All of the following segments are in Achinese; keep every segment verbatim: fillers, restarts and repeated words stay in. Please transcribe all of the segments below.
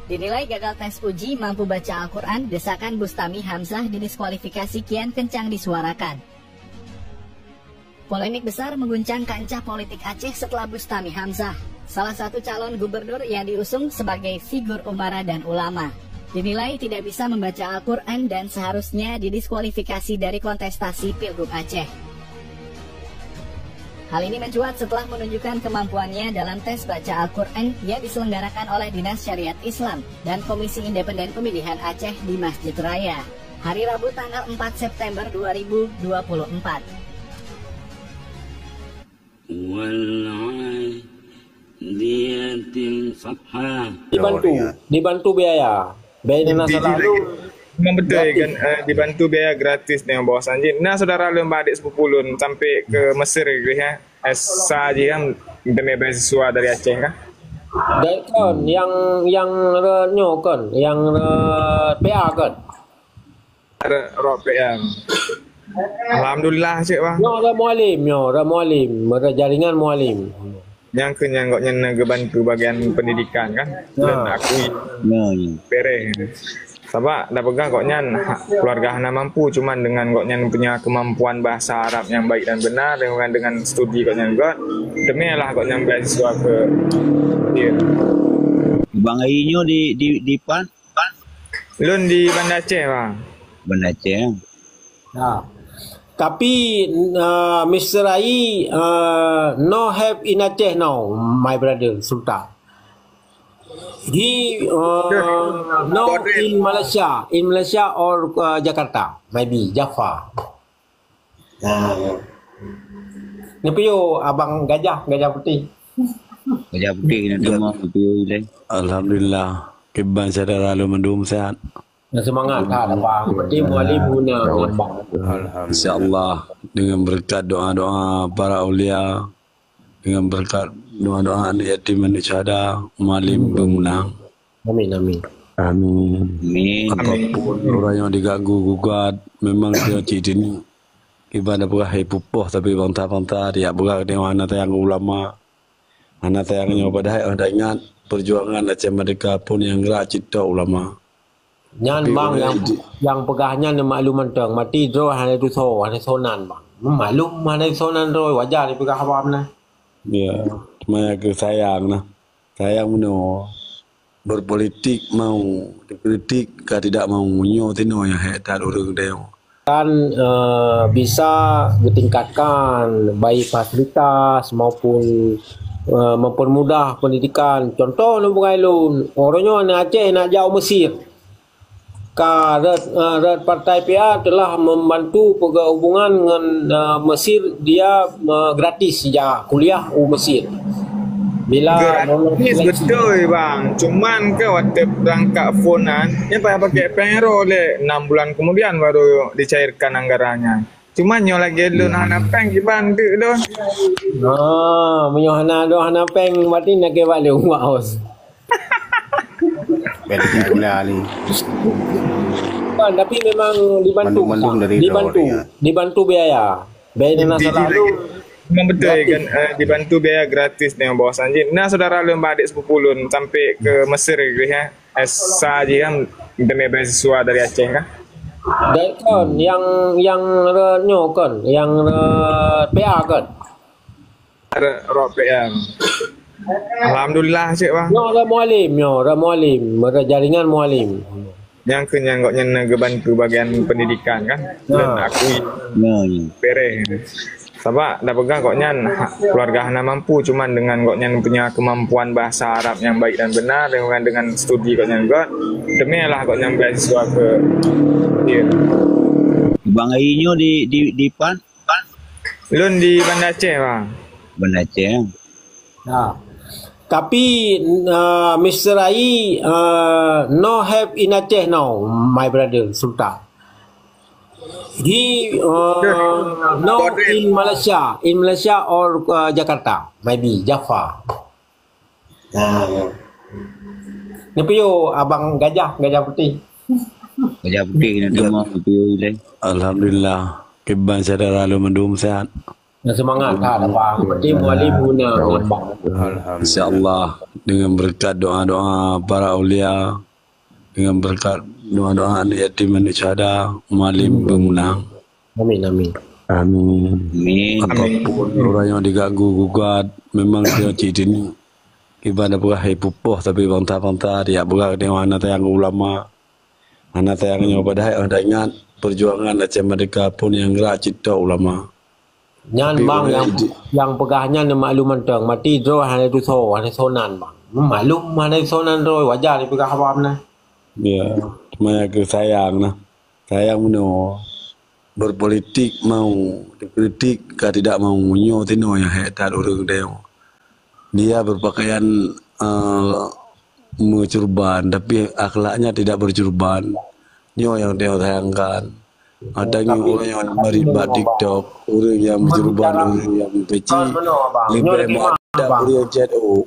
Dinilai gagal tes uji mampu baca Al-Quran, desakan Bustami Hamzah didiskualifikasi kian kencang disuarakan. Polemik besar mengguncang kancah politik Aceh setelah Bustami Hamzah, salah satu calon gubernur yang diusung sebagai figur umara dan ulama, dinilai tidak bisa membaca Al-Quran dan seharusnya didiskualifikasi dari kontestasi Pilgub Aceh. Hal ini mencuat setelah menunjukkan kemampuannya dalam tes baca Al-Quran yang diselenggarakan oleh Dinas Syariat Islam dan Komisi Independen Pemilihan Aceh di Masjid Raya, hari Rabu tanggal empat September dua ribu dua puluh empat. والعاديات ضبحا. Dibantu, dibantu biaya. Baik na salah lu. Memang betul kan, eh, dibantu biaya gratis dengan bawa sanjit. Nah, saudara lôn bak adik sepupu lôn sampai ke Mesir ke ya. Esa je kan demi beasiswa dari Aceh kan. Dan kan yang yang re nyo kan, yang re P A kan. Ada rot P M. Alhamdulillah cik bang. Nyo re mualim, nyo re mualim, re jaringan mualim. Nyang keu nyang gobnyan na geubantu bagian pendidikan kan. Dan akui Nah, ya. Pereh. Sabab dah peugah gobnyan ha- keluarga hana mampu, cuman dengan gobnyan punya kemampuan bahasa Arab yang baik dan benar dengan dengan studi gobnyan got, demilah gobnyan beasiswa ke dia. Bang Ayi nyoe di di di pan Lun di Banda Aceh bang. Banda Aceh. Ha. Tapi uh, Mister Ayi uh, no have in Aceh now, my brother Sultan. He uh, no in Malaysia, in Malaysia or uh, Jakarta, maybe Jaffa. Nah, ya. Nepiyo abang gajah, gajah putih. Gajah putih kena tengok video ilai. Alhamdulillah. Kiban syedara lôn mandum sehat. Nah, semangat lah abang. Berarti mualim guna abang. InsyaAllah dengan berkat doa-doa para aulia, dengan berkat doa-doa anak yatim, anak syuhada, mualim bermenang. Amin, amin. Amin. Amin. Apapun orang yang diganggu gugat, memang dia cik tini. Kiban dah berah pupoh tapi bangsa-bangsa dia berah tengok anak tayang ulama. Anak tayang nyoe padahai dah ingat perjuangan Aceh Merdeka pun yang gerak cipta ulama. Nyan bang yang yang peugah nyan maklum mantong. Mati droe hana tuso, hana sonan bang. Maklum hana sonan droe, wajar dipeugah haba meunan. Ya, cuma ke sayang nah. Sayang meunoe. Berpolitik mau, dikritik ka tidak mau. Nyoe tinoe yang hek that ureuëng deh. Kan uh, bisa ditingkatkan baik fasilitas maupun uh, mempermudah pendidikan. Contoh lôn peugah lôn, orang nyoe anak Aceh nak jak Mesir. Ka red, uh, red partai P A telah membantu peugah hubungan dengan uh, Mesir dia uh, gratis sejak kuliah u Mesir. Bila Gratis betul bang. Cuman ke waktu berangkat phone kan, yang payah pakai pengero le enam bulan kemudian baru dicairkan anggarannya. Cuman nyoe lagi lun hana peng kiban tu lun. Ah, meunyoe hana ada hana peng berarti nak ke bak lé umat os. Beda pula ni. Kan, tapi memang dibantu. Mandum-mandum dari dibantu. Lord, ya. Dibantu biaya. Baik na salah lu. Memang betul kan, eh, dibantu biaya gratis dengan bawa sanjit. Nah, saudara lun bak adik sepupu lun sampai ke Mesir ke ya. Esa je kan demi beasiswa dari Aceh kan. Dan kan yang yang re nyo kan, yang re P A kan. Ada rot P M. Alhamdulillah cik bang. Nyo re mualim, nyo re mualim, re jaringan mualim. Nyang keu nyang gobnyan na geubantu bagian pendidikan kan. Dan akui Nah, ya. Pereh. Sabab dah peugah gobnyan ha- keluarga hana mampu, cuman dengan gobnyan punya kemampuan bahasa Arab yang baik dan benar dengan dengan studi gobnyan got, demilah gobnyan beasiswa ke dia. Bang Ayi nyoe di di di pan Lun di Banda Aceh bang. Banda Aceh. Ha. Tapi uh, Mister Ayi uh, no have in Aceh now, my brother Sultan. He uh, no in Malaysia, in Malaysia or uh, Jakarta, maybe Jaffa. Nah, ya. Nepiyo abang gajah, gajah putih. Gajah putih kena tengok video ilai. Alhamdulillah. Kiban syedara lôn mandum sehat. Nah, semangat that abang. Berarti mualim guna abang. Alhamdulillah. Insya Allah, dengan berkat doa-doa para aulia, dengan berkat doa-doa aneuk yatim, aneuk syuhada, mualim bermenang. Amin, amin. Amin. Amin. Apapun orang yang diganggu gugat, memang dia cik tini. Kiban dah peugah hai pupoh, tapi bangsa-bangsa dia peugah dengan hana tayang ulama. Hana tayang nyoe, padahai dah ingat perjuangan Aceh Merdeka pun yang gerak cit tok ulama. Nyan tapi bang orang yang, yang peugah nyan makluman tong. Mati droe hana tuso, hana sonan bang. Hmm, maklum hana sonan droe, wajar dipeugah haba meunan. Ya, maya ke sayang nah. Sayang meunoe. Berpolitik mau, dikritik ka tidak mau, nyoe tinoe nyang hék that ureuëng teuh. Dia berpakaian, eh, meucurban, tapi akhlaknya tidak bercurban. Nyoe nyang teuh sayangkan. Ada nyoe ureuëng nyang marit bak TikTok, ureuëng nyang meucurban, ureuëng nyang peci, lebih marit ureuëng nyang chat. Oh.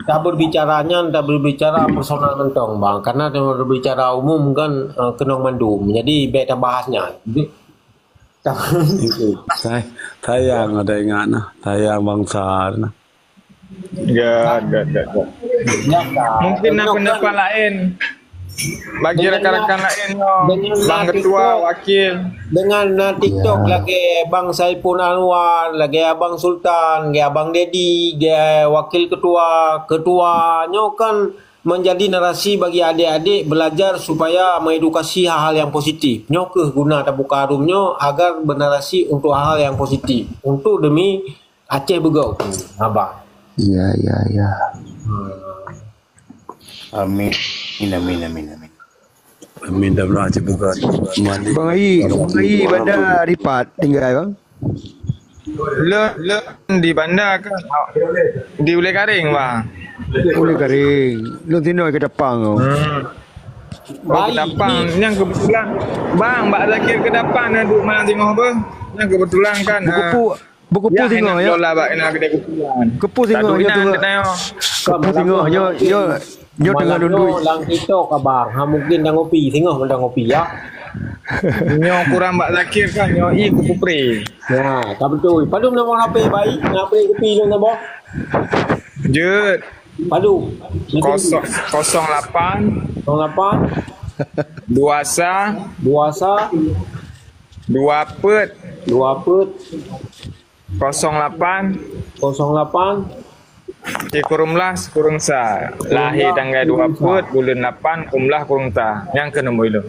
Tak berbicara nyan, tak berbicara personal mantong bang, karena berbicara umum kan, eh, keunong mandum. Jadi bèk tabahas nyan. Jadi, Say-, sayang ada ingat nah, sayang bangsa nah. Gèt, gèt, gèt, gèt. Mungkin ada pendapat lain bagi rakan-rakan lain nyoe, bang ketua, wakil. Dengan na TikTok lagèe Bang Saiful Anwar, lagèe Abang Sultan, lagèe Abang Dedi, lagèe wakil ketua, ketua nyoe kan menjadi narasi bagi adik-adik belajar supaya mengedukasi hal-hal yang positif. Nyoe keuh guna tabuka room nyoe agar bernarasi untuk hal-hal yang positif. Untuk demi Aceh beugok. Haba. Ya, ya, ya. Hmm. Amin. Amin, amin, amin, amin. Amin, dah belah Aceh beugok. Bang Ai, Bang Ai, Banda Ripat tinggal, bang. Lôn, lôn di Banda kan? Di Ulèe Kareng, bang. Ulèe Kareng. Lôn sinoe Ketapang tu. Hmm. Oh, Ketapang. Nyang kebetulan, bang, Bak Zakir Ketapang na duek malam singoh beuh. Nyang kebetulan kan, buku ah, pu-, buku pu ya, singoh, ya. Lola bak ina kedai kopi, kan. Kepu singoh, ya, tu. Kepu singoh, nyo, nyo. Nyoe teungoh lôn duek. Malam nyoe lam TikTok abang. Ha, mungkin dah ngopi. Singoh pun dah ngopi, ya. Nyoe kurang Bak Zakir kan, nyoe i ku kupre. Ya, ka beutôi. Padum nombor H P, Bang Ai? Nak bri kupi lôn nombor? Jeuet. Padum? Kosong, kosong lapan. Kosong lapan. Dua sa. Dua sa. Dua peuet. Dua peuet. Kosong lapan. Kosong lapan. Sikureueng blah, sikureueng sa. Lahé tanggai dua peuet, buleuen lapan, kureueng blah, kureueng sa. Nyang keuh nombor ilôn.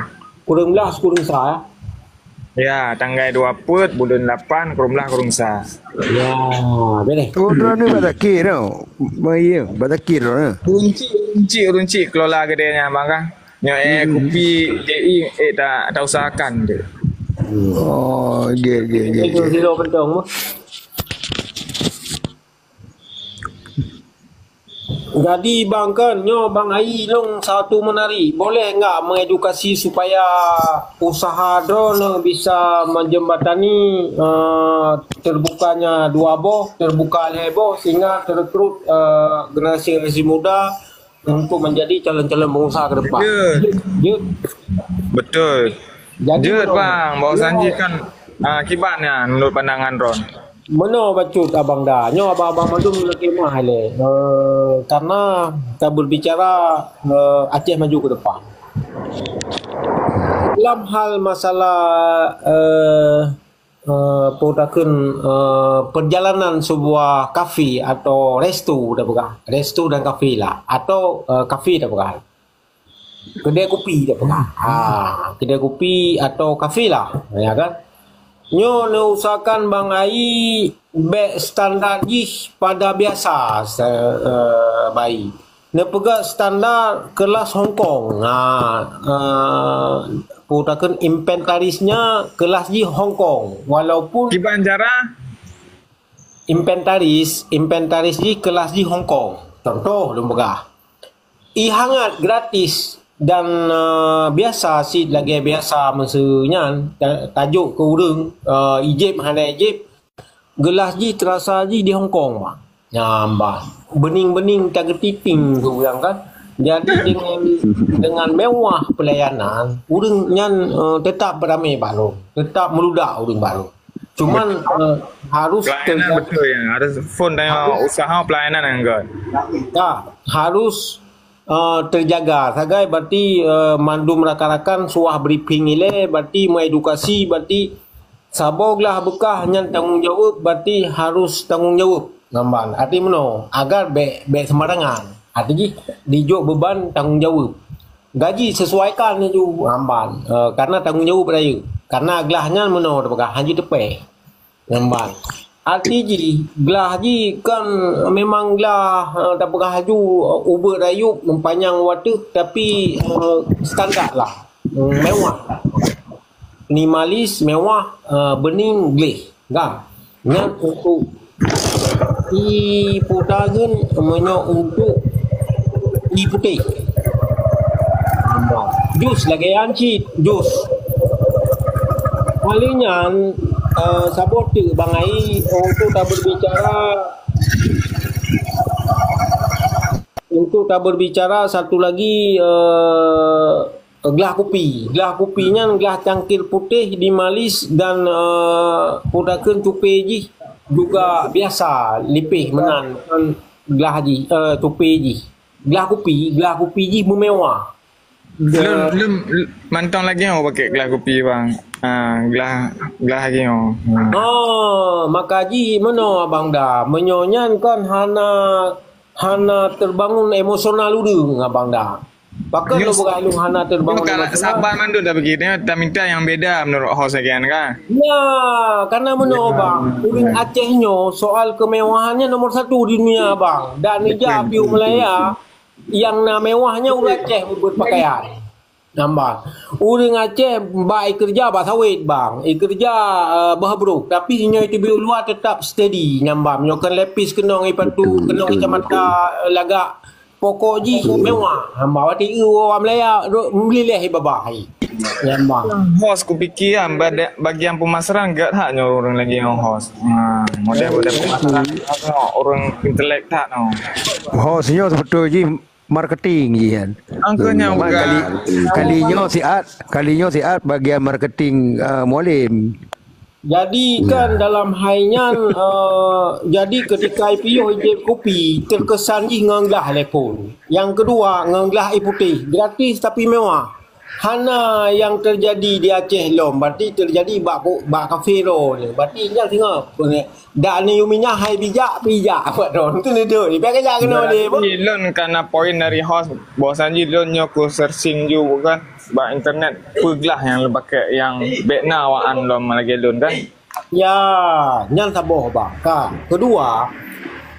Kureueng blah, sikureueng sa, ya? Ya, tanggai dua peuet, buleuen lapan, kureueng blah, kureueng sa. Ya, boleh. Oh, droeneuh Bak Zakir, no? Mai, ya, Bak Zakir, no? Runcik, runcik, runcik kelola keudè nyan, bang, kan? Nyoe, eh, kupi J I, eh, ta, ta usahakan tu. Oh, gèt, gèt, gèt, gèt. Itu silo pentong tu. Jadi, bang, kan, nyoe Bang Ai lôn satu menarik. Boleh enggak mengedukasi supaya usaha droeneuh bisa menjembatani, eh, terbukanya dua boh, terbuka lhèe boh, sehingga terekrut, eh, generasi-generasi muda untuk menjadi calon-calon pengusaha ke depan. Ya. Ya. Betul. Jadi, jeuet, bang, bahwa sanji kan, ah, kiban nyan menurut pandangan droen. Meunoe bacut abang da. Nyoe abang-abang mandum lagèe meuah lé. Eh, karena kita berbicara, eh, Aceh maju ke depan. Dalam hal masalah, eh, eh, peue takheun, eh, perjalanan sebuah kafe atau resto dah peugah. Resto dan kafe lah. Atau, eh, kafe dah peugah. Kedai kupi dah peugah. Ha, kedai kupi atau kafe lah, ya kan? Nyoe neusahakan Bang Ai bèk standar jih pada biasa, se-, eh, Bang Ai. Neupeugah standar kelas Hong Kong. Ha, eh, peue takheun inventarisnya kelas jih Hong Kong. Walaupun kiban cara? Inventaris, inventaris jih kelas jih Hong Kong. Contoh lôn peugah. I hangat, gratis dan, eh, biasa cit lagèe biasa meuseu nyan, ta-, tajok keu ureueng, eh, ijép hana ijép, geulaih jih teurasa jih di Hong Kong, bah. Nyan, bah. Beuning-beuning tageuti-ting tu ureueng kan. Jadi, dengan, dengan mewah pelayanan, ureueng nyan, eh, tetap beurame bak lôn, tetap meuludak ureueng bak lôn. Cuman, eh, harus pelayanan terjaga. Betul ya. Harus phon tanya harus usaha pelayanan yang good. Ya, harus, eh, terjaga. Sagai berarti, eh, mandum rakan-rakan suah briefing ilée, berarti mengedukasi, berarti saboh glah beukah nyan tanggung jawab, berarti harus tanggung jawab. Ngamban. Arti meunoe, agar bek, bek sembarangan. Arti jih dijok beban tanggung jawab. Gaji sesuaikan laju ngamban. Eh, karena tanggung jawab rayeuk. Karena glah nyan meunoe teupeugah, hana jiteupeue. Ngamban. Arti jih, glah jih kan memang glah, eh, tapeugah laju, eh, ubeut rayeuk meupanyang wateuh, tapi, eh, standar lah. Hmm, mewah. Minimalis, mewah, eh, bening, gleh. Kan? Nyan untuk i puta gen, meunyoe untuk i putéh. Jus lagée nyan cit, jus. Paling nyan, eh, saboh teuk bangai untuk taberbicara, untuk taberbicara satu lagi, eh, glah kupi. Glah kupi nyan glah cangkir putéh dimalis dan, eh, putakeun cupé jih juga biasa lipéh meunan ngon glah jih, eh, cupé jih. Glah kupi, glah kupi jih meumewah. Lôn, lôn mantong lagée nyoe pakai glah kupi, bang. Ah, glah, glah lagée nyoe. Hmm. Oh, maka jih meunoe abang da. Meunyoe nyan kan hana, hana terbangun emosional ureuëng abang da. Pakon lôn peugah lôn hana terbangun emosional? Saban mandum dah begitu, taminta yang beda menurut host lagée nyan kan? Ya, karena menoe bang, ureuëng Aceh nyoe soal kemewahannya nomor satu di dunia bang. Dan ija piôh Malaya yang na mewahnya ureuëng Aceh berpakaian. Nambah. Ureuëng Aceh bak ikerja bak sawit bang, ikerja, eh, beuh brok, tapi nyoe itu biu luar tetap steady nyambam. Nyoe kan lepis kenong ipatu, kenong kacamata, eh, lagak. Pokok jih mewah. Hamba watée eu awak Malaya meulileh babah hai. Nyambam. Host kupikir kan, bagian pemasaran gak that nyoe ureuëng lagée nyoe host. Ha, model-model pemasaran ureuëng intelek that nyoe. Host nyoe sebetul jih marketing jih kan. Angkanya kali, kali nyoe siat, kali nyoe siat bagian marketing, uh, Mualim. Jadi kan dalam hai nyan, eh, jadi ketika i piôh i jép kupi, terkesan jih ngon glah lé phon. Yang kedua, ngon glah i putéh, gratis tapi mewah. Hana yang terjadi di Aceh lom, berarti terjadi bak, bak kafé droe ni. Berarti nyan singoh. Dak ni Yuminah hai bijak, bijak buat droe. Itu ni tu. Ni pihak kejak kena ni. Berarti lôn kana poin dari host, bahwasanji lôn nyoe ku searching ju bukan bak internet peuglah yang lôn pakai yang bek na awak an lom lagée lôn kan. Ya, nyan saboh bang. Ka, kedua,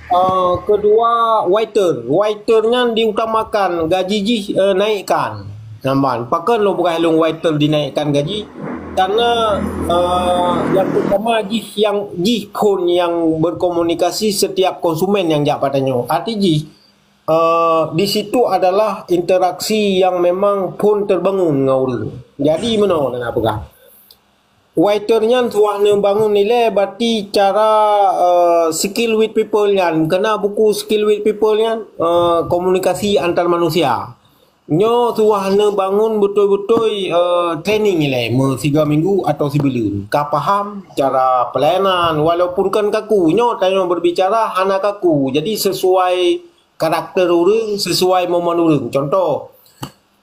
eh, kedua waiter. Waiter nyan diutamakan gaji jih, eh, naikkan. Nyaman. Pakon lôn peugah lôn waiter dinaikkan gaji? Karena, eh, yang pertama jih yang jih phon yang berkomunikasi setiap konsumen yang jak patanyoe. Arti jih, eh, di situ adalah interaksi yang memang phon terbangun ngon ureuëng. Jadi meunoe nak peugah. Waiter nyan suah neubangun ilée berarti cara, eh, skill with people nyan. Kena buku skill with people nyan, eh, komunikasi antar manusia. Nyoe suah neubangun beutôi-beutôi, eh, training ilée meusiga minggu atau sibuleuen. Ka paham cara pelayanan walaupun kan kaku. Nyoe tanyoe berbicara hana kaku. Jadi sesuai karakter ureuëng, sesuai momen ureuëng. Contoh,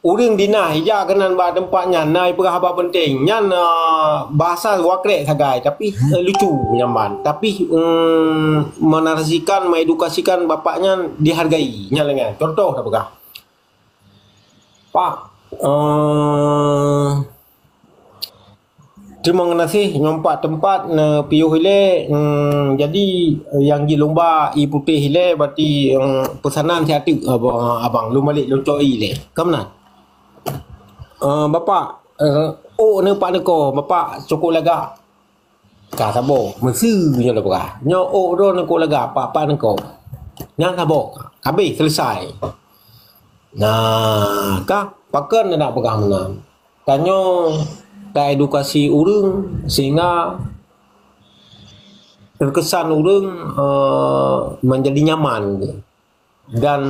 ureuëng dina ija keunan bak teumpat nyan na ipeugah haba penting. Nyan, eh, bahasa wakrek sagai, tapi, eh, lucu nyaman. Tapi, mm, menarasikan, mengedukasikan bapak nyan dihargai. Nyan lengan. Contoh dah peugah. Pak, eh, Terima kasih ngon pat teumpat neupiôh ilée, em, jadi, eh, nyang jilumba ie putéh ilée berarti, em, peusanan siat teuk, abang, abang lôn balek lôn cok ie ilée. Ka meunan. Eh, bapak, eh, ôk neuh pat neuko, bapak cukôp lagak. Ka saboh, meuseue nyoe lôn peugah. Nyoe ôk droe neuh cukôp lagak, pat-pat neuko. Nyan saboh, habéh, selesai. Nah, ka pakon neunak peugah meunan. Tanyoe taedukasi ureuëng sehingga terkesan ureuëng, eh, menjadi nyaman dan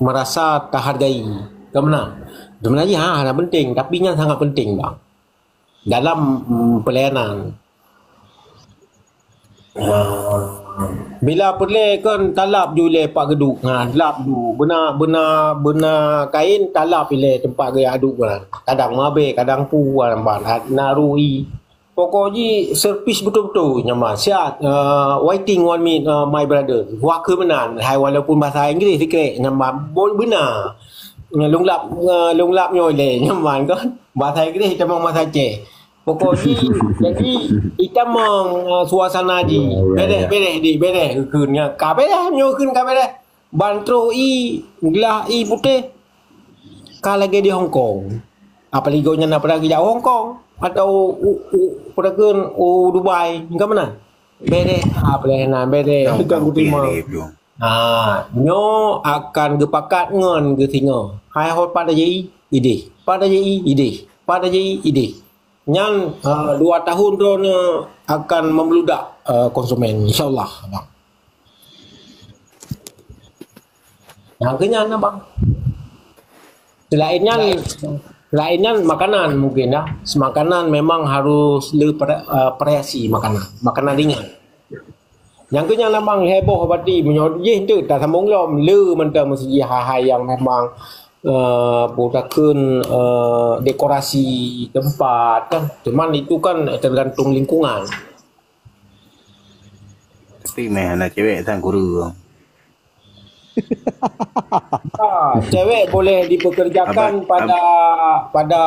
merasa tahargai. Ka meunan. Sebenarnya ha, hana penting, tapi nyan sangat penting bang. Dalam, mm, pelayanan. Ah, bila peureulèe kan talap ju ilèe pat geuduek. Ha, lap ju. Beuna, beuna, beuna kain talap ilèe teumpat geuyak duek kan. Kadang mabèe, kadang peue, lambat na rui. Pokok jih servis beutôi-beutôi nyan ban. Siat, uh, waiting one minute, uh, my brother. Wah keu meunan. Hai walaupun bahasa Inggris sikrék nyan ban. Bol beuna. Lôn lap, uh, lôn lap nyoe lé nyan ban kan. Bahasa Inggris tamong bahasa Aceh. Pokok jih, jadi, itamong, uh, suasana jih. Ya, ya, ya. Bereh, bereh, di, bereh, kheun nyan. Ka bereh, nyoe kheun ka bereh. Ban troh ié, glah ié putéh. Ka lagèe di Hong Kong. Apalagi gobnyan na pernah geujak u Hong Kong. Atau u, u, u, peureukeuh u Dubai. Ka meunan. Bereh, ah, peureulèe na, bereh. Hong Kong. Bukan kutimang. Ha, nyoe akan geupakat ngon geusingoh. Hai hot pada J I, idéh. Pada J I, idéh. Pada J I, idéh. Nyan, ha, dua tahun droeneuh akan membeludak, eh, konsumen, insya Allah, abang. Nah, keu nyan, abang. Selain nyan, selain nyan makanan mungkin, ya. Makanan memang harus le pada, eh, variasi makanan. Makanan ringan. Nyang keu nyan abang heboh bati meunyoe jih tu tasambong lom le mantong meusti hai-hai nyang memang, eh, peue takheun, eh, dekorasi tempat kan. Cuman itu kan tergantung lingkungan. Tapi meh hana cewek sang guru. Ah, cewek boleh dipekerjakan pada, pada,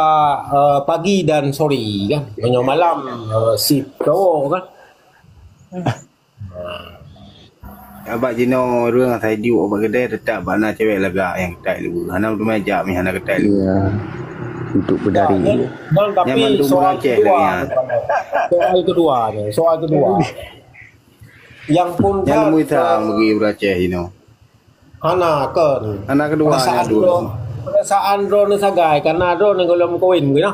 eh, pagi dan sore kan. Meunyoe malam, eh, shift cowok kan. Abak jinoe ureueng asai duek bak keudè teutap bak na cewek lagak nyang keutai luweue. Hana teuma jak meuhana keutai luweue. Ya. Untuk berdari. Dan, dan tapi soal kedua, soal kedua ni, soal kedua. Yang pun nyang meuita bagi ureueng Aceh jinoe. Hana kon. Hana kedua perasaan droe, perasaan droe ni sagai karena droe ni golom kawin gitu.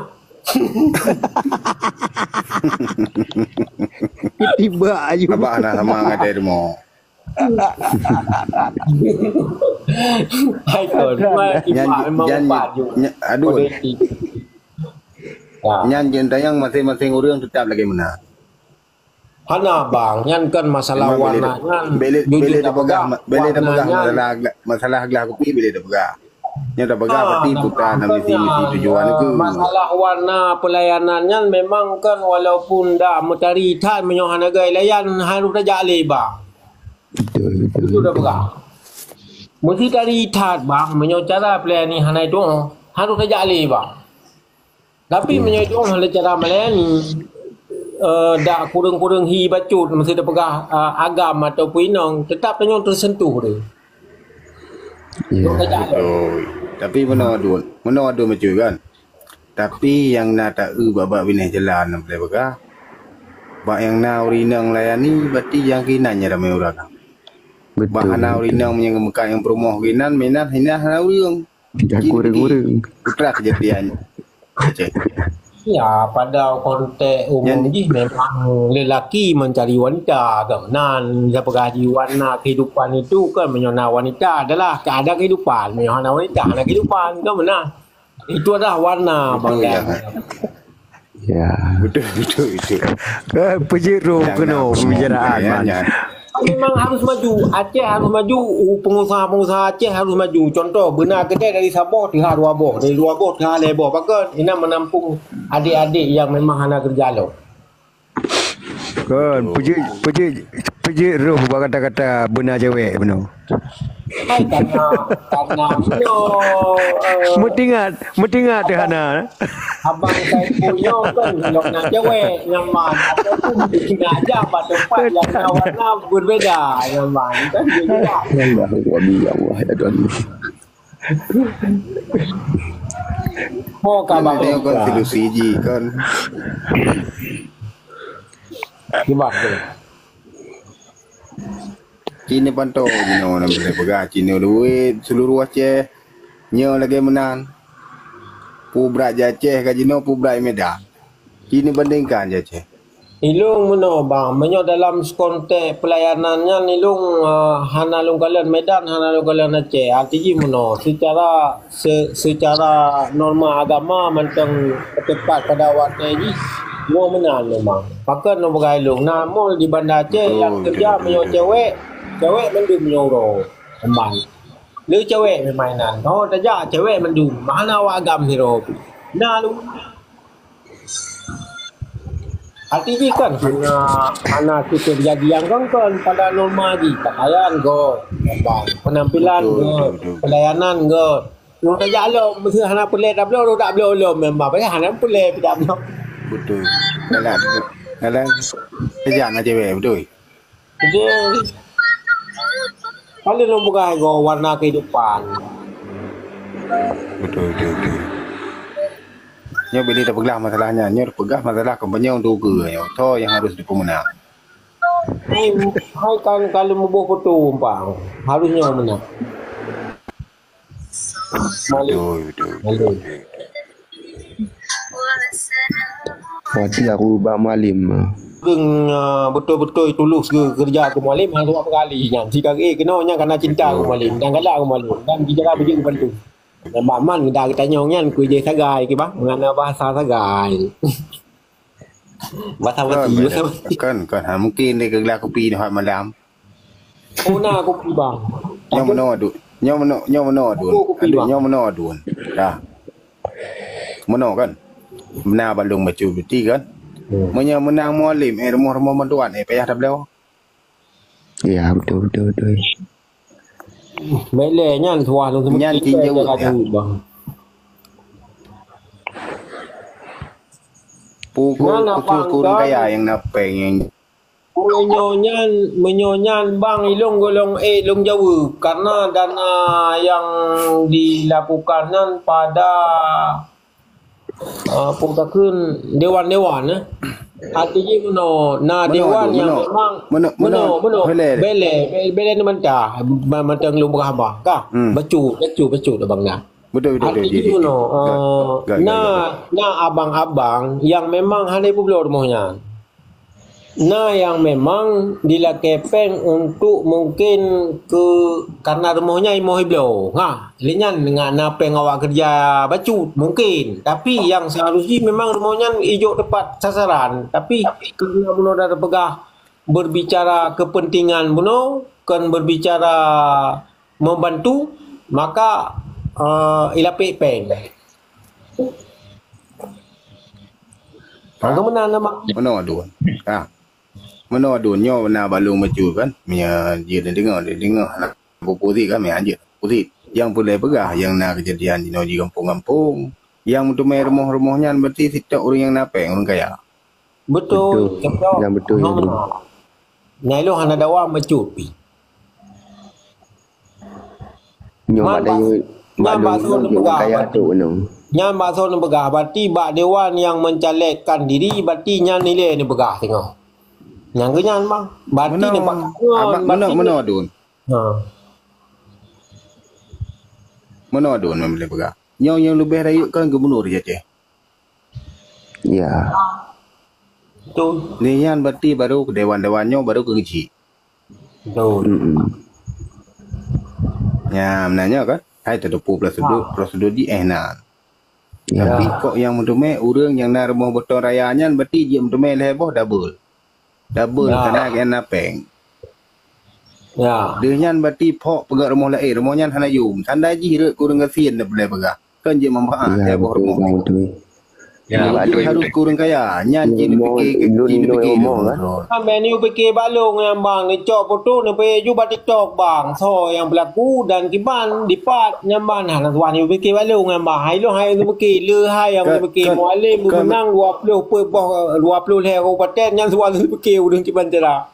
Tiba ayu. Abah hana sama ngadai rumoh. Hai kon, memang jan, jan, baju. Nya, aduh. Kode etik. Ya. Nyan jen tayang masing-masing ureueng tetap lagi menang. Hana bang, nyan kan masalah warna nyan. Bila, bila dah peugah, bila dah peugah masalah, masalah gelah kupi bila dah peugah. Nyan dah peugah berarti bukan misi, misi tujuan ke. Masalah warna pelayanan nyan memang kan walaupun dah meutari that meunyoe hana gaya layan harus dah jak lé bang. Betul, betul. Itu dah peugah. Mesti tari that bang, meunyoe cara pelayanan hana itu harus dah jak lé bang. Tapi meunyoe jih lé cara meulayan, eh, dak kureueng-kureueng hi bacut meusti teupeugah, eh, agam ataupun inong, teutap tanyoe teusentuh deh. Ya. Betul. Tapi meunoe aduen, meunoe aduen bacut kan. Tapi nyang na taeu bak-bak binéh jalan nyang peugah. Bak nyang na ureueng inong layani, berarti nyang keunan nyang ramé ureueng. Betul. Bak hana ureueng inong nyang meukak nyang peurumoh keunan, minan hina hana ureueng. Dah kureueng-ureueng. Putra kejadian. Ya, pada konteks umum jih memang lelaki mencari wanita kan. Nan, siapa gaji warna kehidupan itu kan menyona wanita adalah keadaan kehidupan. Menyona wanita ada kehidupan kan benar. Itu adalah warna bangga. Ya. Betul, betul, betul. Eh, peujeuet roh keunoe pembicaraan, ya, Man. Ya. Memang harus maju. Aceh harus maju. U, pengusaha-pengusaha Aceh harus maju. Contoh, beuna keudè dari saboh teuhah dua boh, dari dua boh teuhah lhèe boh. Pakon? Inan menampung adik-adik yang memang hana kerja lom. Kan, peujeuet, peujeuet, peujeuet roh bak kata-kata beuna cewek bunoe. Hai, karena, karena nyoe, eh, meutingat, meutingat teuh hana. Abang Saiful nyoe kan, lôn na cewek nyaman, ataupun sengaja bak tempat yang warna berbeda nyaman, kan gitu lah. Allahu Akbar, ya Allah, ya Tuhan. Oh, kabar. Dia konstitusi ji kan. Kiban tu. Cina pantau jinoe na boleh peugah Cina duit seluruh Aceh. Nyoe lagèe meunan. Pubrak di Aceh ka jinoe pubrak Medan. Cina bandingkan di Aceh. Ilong meunoe bang, meunyoe dalam konteks pelayanan nyan ilong, eh, hana lôn kalon Medan, hana lôn kalon Aceh. Arti jih meunoe, secara, se-, secara norma agama mantong teupat pada watèe jih. Nyoe meunan memang. Pakon nyoe peugah ilong. Na mall di Banda Aceh nyang keureuja meunyoe cewek, cewek mandum meunyoe uroe. Memang. Le cewek memang inan. Oh, tajak cewek mandum. Mana awak agam sidroe. Na lu. Arti jih kan hana, hana teujadi nyang kon-kon pada norma jih. Pakaian göt, penampilan göt, pelayanan göt. Nyoe tajak lom, meuseu hana peureulèe tabloe, dak bloe lom memang. Padahai hana peureulèe dak bloe. Betul. Dalam, dalam kejak na cewek, betul. Jadi, paling lom peugah go warna kehidupan. Betul, betul, betul. Nyoe bila tapeugah masalah nyan, nyoe tapeugah masalah kompanyong tu ke nyoe. Tho nyang harus dipeumeunang. Hai, hai kan kalau muboh foto umpang, harus nyoe meunang. Malik. Betul, betul, betul, Malik. Betul. Berarti aku bak Mualim. Ureueng, ah, beutôi-beutôi tulus ke keureuja keu Mualim, hana dua kali nyan. Sikarek keunoe nyan karena cinta keu Mualim dan galak keu Mualim dan bicara beujeuet bantu. Dan bak man dah geutanyong nyan, kui jih sagai, kibah, mengana bahasa sagai. Bahasa mati, bahasa mati. Kan, kan, ha, mungkin dia kegelah kopi dah malam. Oh, na kopi, bang. Nyoe meunoe, Dun. Nyoe meunoe, nyoe meunoe, Dun. Aku kopi, bang. Nyoe meunoe, Dun. Dah. Meunoe kan? Beuna balong bacut beutôi kan? Hmm. Meunyoe meunang Mualim, eh, rumoh-rumoh bantuan, eh, payah tabloe. Ya, betul, betul, betul. Mele nyan suah tu. Nyan cing jaweueb, ya. Bang. Pukul, pukul ureueng kaya nyang na péng nyang Meunyoe nyan, meunyoe nyan bang ilong golom ék lôn jaweueb, karena dana nyang dilakukan nyan pada, eh, peue takheun dewan-dewan, eh. Arti jih meunoe, na dewan nyang memang meunoe, meunoe, bele, bele, bele ni mantah, mantong lôn peugah haba, ka? Hmm. Bacut, bacut, bacut abang na. Betul, betul, betul. Arti jih meunoe, eh, na, na abang-abang nyang memang hana peubloe rumoh nyan. Na nyang memang dilakée péng untuk mungkin keu, karena rumoh nyan imoh ibloe. Ha, lé nyan na péng awak keureuja bacut, mungkin. Tapi nyang seharus jih memang rumoh nyan ijok tepat sasaran. Tapi karena bunoe dah teupeugah berbicara kepentingan bunoe, kon berbicara membantu, maka, eh, ilapek péng. Ha? Meunoe, Dun. Ha. Meunoe, Dun. Nyoe na balong bacut kan. Meunyoe jeuet neudeungoe, neudeungoe. Hana peue-peue kan, meunyoe jeuet peue. Nyang peureulée peugah, nyang na keujadian jinoe di gampông-gampông. Nyang meuteumé rumoh-rumoh nyan berarti sitok ureueng nyang na péng, ureueng kaya. Betul. Betul. Nyang betul, nyang betul. Nah, ilong hana dawa bacut pi. Nyoe mak dayu, mak dayu nyoe kaya tu nyoe. Nyan baksoe neupeugah, berarti bak dewan nyang mencalekkan diri, berarti nyan ilée neupeugah singoh. Nyang keu nyan, bang. Berarti meunoe, meunoe, Dun. Ha. Meunoe, Dun, memang boleh peugah. Nyoe nyang leubeh rayeuk kan gubernur di Aceh. Ya. Betul. Ni nyan berarti baru dewan-dewan nyoe baru keu keuchik. Betul. Mm-mm. Ya, meunan nyoe kan? Hai teuteupeue prosedur, prosedur jih eh nan. Ya. Tapi kok nyang meuteumé ureueng nyang na rumoh beuton raya nyan berarti jeuet meuteumé lhée boh double. Double, ya. Karena nyang na péng. Ya. Deuh nyan berarti phok peugöt rumoh laén, rumoh nyan hana yum. Tanda jih rot keu ureueng gasien na peureulée peugah. Kan jeuet manfaat, ya, boh rumoh. Betul, betul. Ya. Berarti harus keu ureueng kaya. Nyan jih neupike, jih neupike. Kan bèk neupike bak lôn nyan bang, neucok foto neupeuék ju bak TikTok bang. Soe nyang peulaku dan kiban dipat nyan bang, hana tuan neupike bak lôn nyan bang. Hai lôn hai neupike, le hai nyang neupike. Mualem meumeunang dua ploh peuet boh, dua ploh lhèe kabupaten nyan tuan neupike ureueng kiban cara.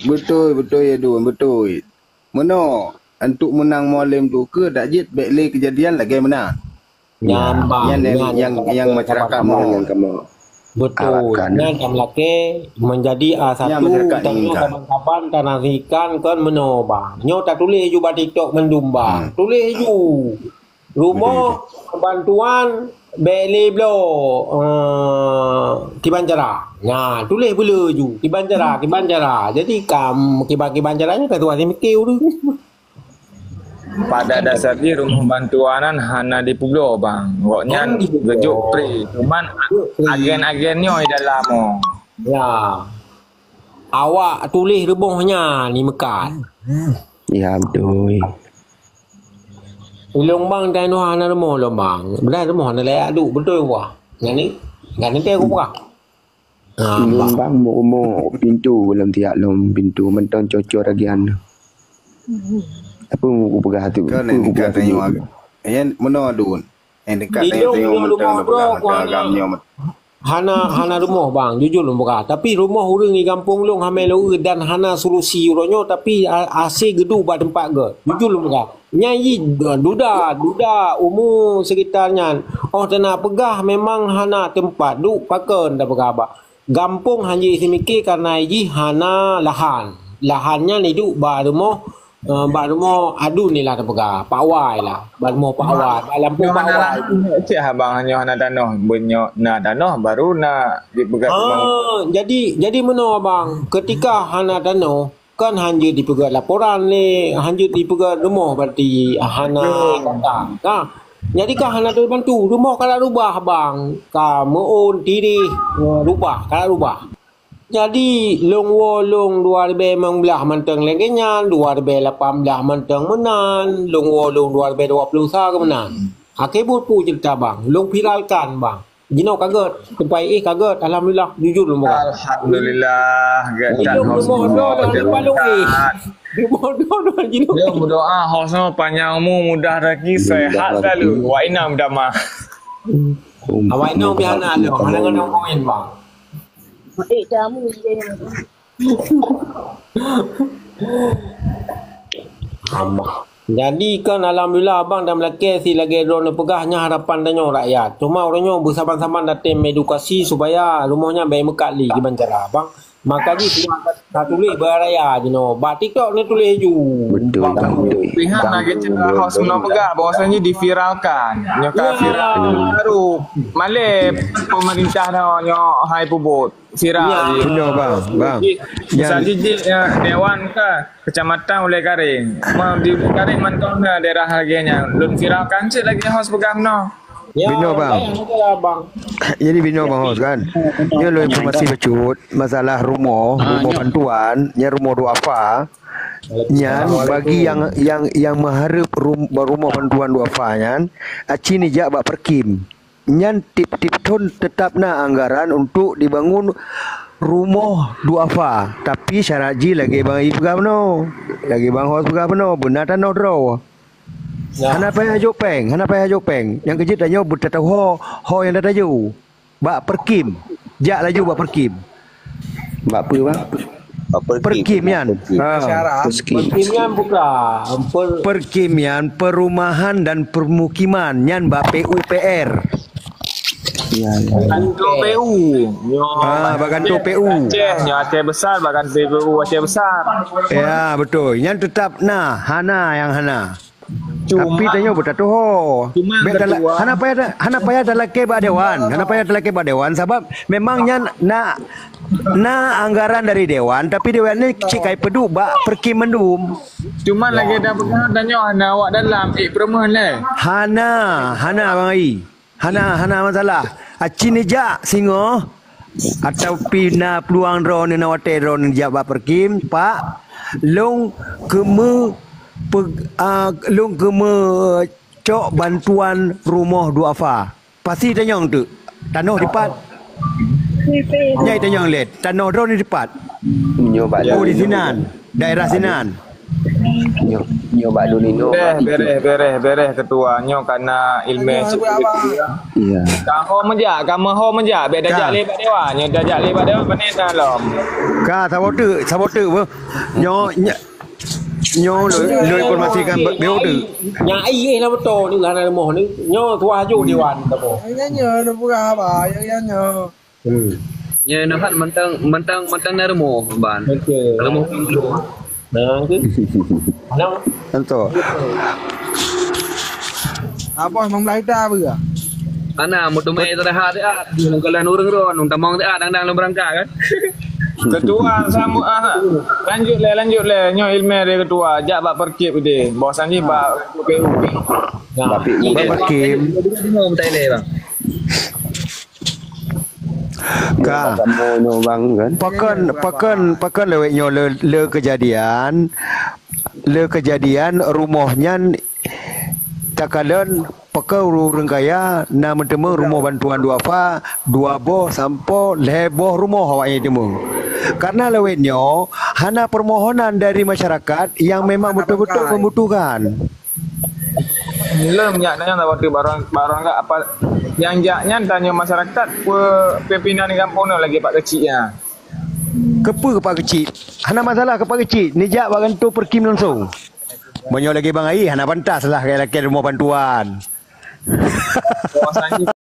Beutôi, beutôi ya Dun, beutôi. Meunoe, untuk meunang Mualem tu keu dak jeuet bèk lé keujadian lagèe meunan. Nyan, bang, nyan nyang, nyang masyarakat mohon. Betul. Nyan nyang lakèe menjadi, ah, satu tanyoe kaban-kaban tanasikan kon meunoe, bang. Nyoe tatuléh ju bak TikTok mandum, bang. Tuléh ju. Rumoh bantuan bèk lé bloe, eh, kiban cara. Nyan, tuléh beuleu ju. Kiban cara, kiban cara. Jadi, kam, kiban-kiban cara nyoe ka tuan meuke ureueng. Pada dasar jih rumoh bantuan nyan hana dipeubloe, Bang. Gobnyan geujok free. Cuman agen-agen nyoe di dalam, oh. Ya. Awak tuléh rumoh nyan di meukat. Ya, beutôi. Ilong bang, dan hana rumoh lom bang. Beudai rumoh hana layak duek, beutôi wah. Nyan ni, nyan ni teuh kupeugah. Ha, Ilong bang. Bang, mok-mok pintu lom tiak lom pintu mantong cocor agian. Apa mau kupeugah tu? Kan yang dekat tengok agak. Yang mana dun? Yang dekat tengok tengok mantong dah peugah mantong agam nyoe. Hana, hana rumoh bang, jujur lôn peugah. Tapi rumoh ureueng di gampông lôn hamé lôn dan hana solusi uroe nyoe, tapi a-, hase geuduek bak teumpat geuh. Jujur lôn peugah. Nyan jih duda, duda umu sekitar nyan. Oh, teunak peugah memang hana teumpat duek, pakon tapeugah bak. Gampông hanjeuet seumiké karena jih hana lahan. Lahan nyan iduek bak rumoh, eh, bak rumoh adun ni lah tapeugah. Pak Wai lah. Bak rumoh Pak Wai, bak lampôh Pak Wai. Cek abang nyoe hana tanoh, beunyoe na tanoh baru na dipeugah rumoh. Ah, jadi, jadi meunoe abang, ketika hana tanoh, kan hanjeuet dipeugah laporan lé, hanjeuet dipeugah rumoh berarti hana kota. Nah, jadi kan hana teubantu, rumoh ka rubah bang, ka meu'ôn tireh, rubah, ka rubah. Jadi lôn woe lôn dua ribèe limong blah mantong lagèe nyan, dua ribèe lapan blah mantong meunan, lôn woe lôn dua ribèe dua puluh sa keu meunan. Akhé buet peue ceurita bang, lôn viralkan bang. Jinoe ka gèt, teumpat éh ka gèt, alhamdulillah, jujur lôn peugah. Alhamdulillah, gèt. Lôn rumoh droe dah leupah lôn éh. Rumoh droe dah jinoe. Lôn meudoa hosnoe panyang umu, mudah rezeki, sehat selalu. Wa inam damah. Awak inong pih hana lôn, hana ngon koin bang. Baik jamu je. Amah. Jadi kan alhamdulillah abang dan meulakèe si lagèe droeneuh peugah nyan harapan tanyoe rakyat. Cuma uroe nyoe beusaban-saban dateng mengedukasi supaya rumoh nyan bèk meukat lé kiban cara abang. Maka jih ka tuléh bak raya jinoe. Bak TikTok ni tuléh ju. Betul, betul. Pihak lagèe cara hos meunoe peugah bahwasanya diviralkan. Nyoe ka viral baru. Malèe pemerintah nyoe hai peubuet. Viral. Benar bang, bang. Misal jih, jih, ya, dewan ke kecamatan Ulèe Garéng. Di Ulèe Garéng mantong na daerah lagèe nyan. Lôn viralkan cit lagèe hos peugah meunoe. Binoe bang. Jadi binoe bang hos kan. Nyoe lôn informasi bacut masalah rumoh, rumoh bantuan, nyan rumoh duafa. Nyan bagi yang yang yang meuhareup rum, rumoh bantuan duafa nyan, aci nijak bak Perkim. Nyan tiep-tiep thon teutap na anggaran untuk dibangun rumoh duafa, tapi syarat jih lagèe bang I peugah bunoe, lagèe bang Hos peugah bunoe, beuna tanoh droe. Hana payah jok péng, hana payah jok péng. Nyang keujeuet tanyoe beutatuho ho nyang tatajo bak Perkim. Jak laju bak Perkim. Bak peue, Bang? Bak Perkim. Perkim nyan. Ha. Perkim. Perkim nyan bukan. Per- Perkim nyan perumahan dan permukiman nyan bak P U P R. Ya, ya. Kantor P U. Ha, bak kantor P U. Aceh, nyoe Aceh besar, bak kantor P U Aceh besar. Ya, betul. Nyan tetap na, hana nyang hana. Tapi tanyoe beutatuho. Cuma bèk tala-, hana payah ta-, hana payah talakèe bak dewan. Hana payah talakèe bak dewan sabab memang nyan na, na anggaran dari dewan, tapi dewan ni cit kai peuduek bak Perkim mandum. Cuma lagèe dah peugah tanyoe hana awak dalam, eh, perumahan lé. Hana, hana Bang Ai. Hana, hana masalah. Aci neujak singoh, atau pi na peluang droeneuh, na watèe droeneuh jak bak Perkim, Pak, lôn keumeu pe-, a, lôn keumeu cok bantuan rumoh duafa. Pasti tanyong teuk. Tanoh dipat? Nyai tanyong lé, tanoh droeneuh dipat? Nyoe bak lôn. Oh, di sinan. Daerah sinan. Nyoe, nyoe bak lôn inoe. Bereh, bereh, bereh, bereh, ketua. Nyoe kana ilmèe sikit. Iya. Ka ho meujak, ka meuho meujak. Bèk tajak lé bak dewan. Nyoe tajak lé bak dewan, pané na lom. Ka, saboh teuk, saboh teuk, beuh. Nyoe, nyoe, nyoe lôn, lôn informasikan bak beuh teuk. Nyan ai éh na beutôi ni, hana rumoh ni. Nyoe tuah jok dewan, saboh. Nyan nyoe, na peugah apa? Nyan, nyan nyoe. Hmm. Ya, na kan mantong, mantong, mantong na rumoh, ban. Okey. Rumoh pintu. Nah, tu. Mana? Tentu. Apa memang belah ita apa ke? Ana, motomé istirahat dia. Di jalan ureueng ron, tamong dia, dang-dang lom berangkat kan. Ketua sambut ah. Lanjut lé, lanjut lé. Nyoe ilmu dari ketua. Jak bak perkip deh. Bosan jih bak P U P. Nah, Bak P U P. Bak perkip. Dengar minta ilé, bang. Ka. Kamu nyoe bang kan. Pakon, pakon, pakon lewat nyoe le, le kejadian, le kejadian rumoh nyan takalon pakon ureuëng kaya na meuteumé rumoh bantuan duafa, dua boh sampoe lhée boh rumoh awak nyan teumé. Karena lewat nyoe hana permohonan dari masyarakat yang memang betul-betul membutuhkan. Lôn nyak nanya waktu barang barang apa yang jak nyan tanya masyarakat pe pimpinan kampung nyoe lagi pak kecik ya. Kepeue kepak kecik? Hana masalah kepak kecik. Nijak bak gantoe perkim langsung. Meunyoe lagi bang ai hana pantas lah kaya lakée rumoh bantuan.